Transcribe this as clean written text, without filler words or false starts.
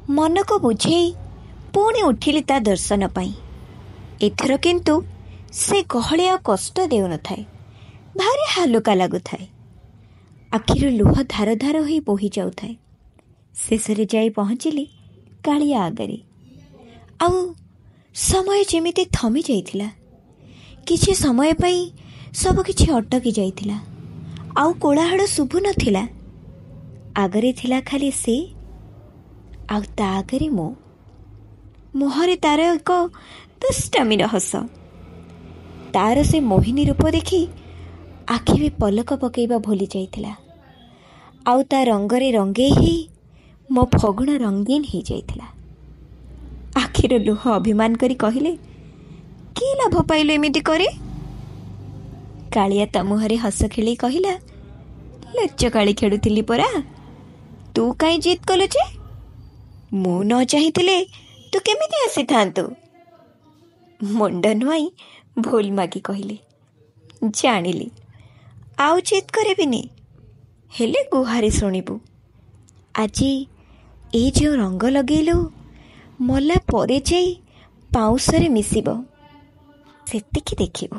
ମନକୁ ବୁଝେଇ ପୁଣି ଉଠିଲି ତା ଦର୍ଶନ ପାଇଁ। ଏଥର କିନ୍ତୁ ସେ ଗହଳି ଆଉ କଷ୍ଟ ଦେଉନଥାଏ, ଭାରି ହାଲୁକା ଲାଗୁଥାଏ। ଆଖିରୁ ଲୁହ ଧାର ଧାର ହୋଇ ବୋହି ଯାଉଥାଏ। ଶେଷରେ ଯାଇ ପହଞ୍ଚିଲି କାଳିଆ ଆଗରେ। ଆଉ ସମୟ ଯେମିତି ଥମି ଯାଇଥିଲା। କିଛି ସମୟ ପାଇଁ ସବୁକିଛି ଅଟକି ଯାଇଥିଲା, ଆଉ କୋଳାହଳ ଶୁଭୁ ନଥିଲା। ଆଗରେ ଥିଲା ଖାଲି ସେ, ଆଉ ତା ଆଗରେ ମୁଁ। ମୁହଁରେ ତାର ଏକ ଦୁଷ୍ଟାମିର ହସ। ତାର ସେ ମୋହିନୀ ରୂପ ଦେଖି ଆଖି ବି ପଲକ ପକାଇବା ଭୁଲି ଯାଇଥିଲା, ଆଉ ତା ରଙ୍ଗରେ ରଙ୍ଗେଇ ହେଇ ମୋ ଫଗୁଣ ରଙ୍ଗୀନ ହେଇଯାଇଥିଲା। ଆଖିର ଲୁହ ଅଭିମାନ କରି କହିଲେ, କି ଲାଭ ପାଇଲୁ ଏମିତି କରି? କାଳିଆ ତା ମୁହଁରେ ହସ ଖେଳି କହିଲା, ଲୁଚକାଳି ଖେଳୁଥିଲି ପରା, ତୁ କାହିଁ ଜିଦ୍ କଲୁ ଯେ? ମୁଁ ନ ଚାହିଁଥିଲେ ତୁ କେମିତି ଆସିଥାନ୍ତୁ? ମୁଣ୍ଡ ନୁଆଇଁ ଭୁଲ ମାଗି କହିଲି, ଜାଣିଲି, ଆଉ ଜିଦ୍ କରିବିନି, ହେଲେ ଗୁହାରି ଶୁଣିବୁ। ଆଜି ଏଇ ଯେଉଁ ରଙ୍ଗ ଲଗେଇଲୁ, ମଲା ପରେ ଯାଇ ପାଉଁଶରେ ମିଶିବ, ସେତିକି ଦେଖିବୁ।